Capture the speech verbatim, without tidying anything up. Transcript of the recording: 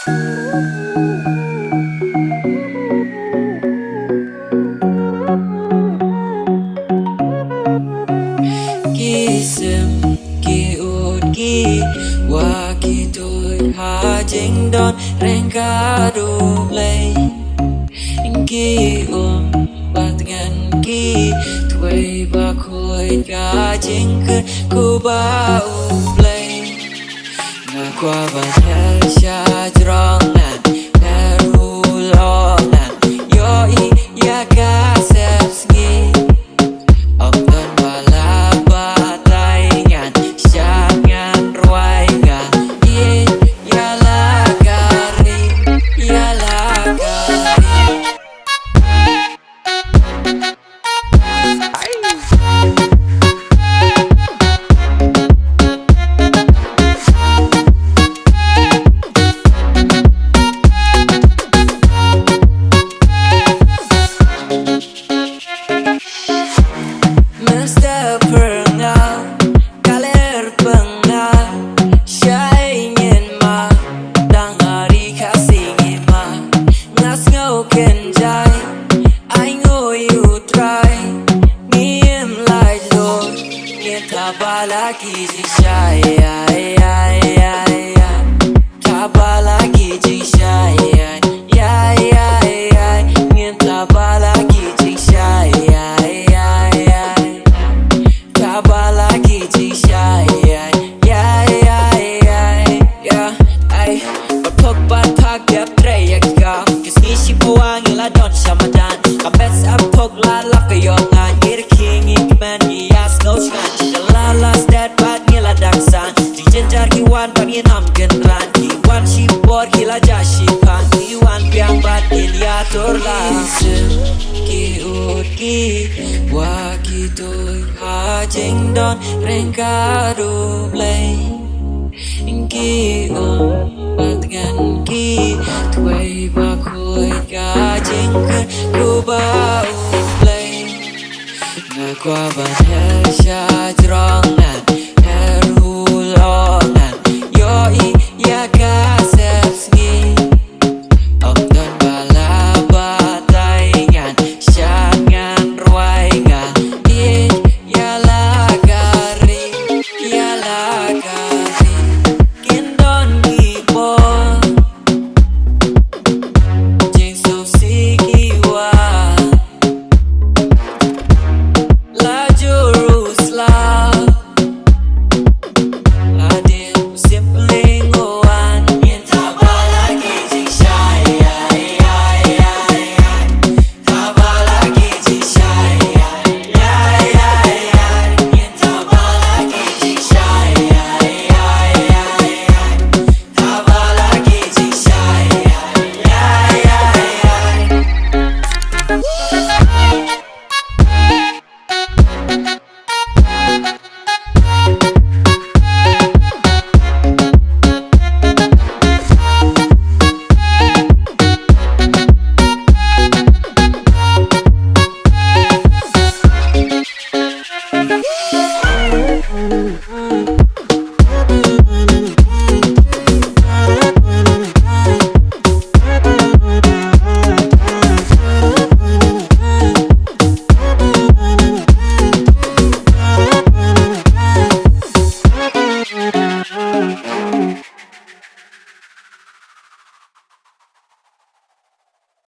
Ki sim ki ut ki wa ki tui ha jingdon reng ka du Blei. Ki um bad ngan ki tui ba khuid ka jingkyrkhu ba u Blei. Nga kwah ban hel sha jrong ngan, hel u lok ngan, ïohi ïa ka sep sngi. Ym don ba la batai ngan, shad ngan rwai ngan, ïeit ïa la ka ri, ïa la ka ri. Mister Pyrngau, ka ler pyrngau, shai ngin ma, dang ari ka singi ma, nga sngew kynjai, ai ngui u trai, ngim lai lor, ngin ta ba la ki jingshai, ai, ai, ai, ai. Ta ba la ki jingshai, ai, ai, ai, ai. Ngin ta ba la ki jingshai, ai, ai, ai. Ta ba la ki jingshai, ai, ai, ai, ai. Yeah, ai. Bad phok bad phak dep trei ïa ki kam. Ki sngi shiphew ngi la don sha madan. Ka best ap phok la lap ka ïoh ngan. Ngi rkhie ngi kmen ngi ïa sngew shngan. Ka la last date bad ngi la dang san. Ki jynjar ki wan bad ngi nam kynran. Ki wan shipor ki la jah shipang. Ki wan biang bad kin ïatur lang. Ki sim ki ut ki wa ki tui ha jingdon reng ka du Blei. Ki um bad ngan ki tui ba khuid ka jingkyrkhu ba u Blei. Nga kwah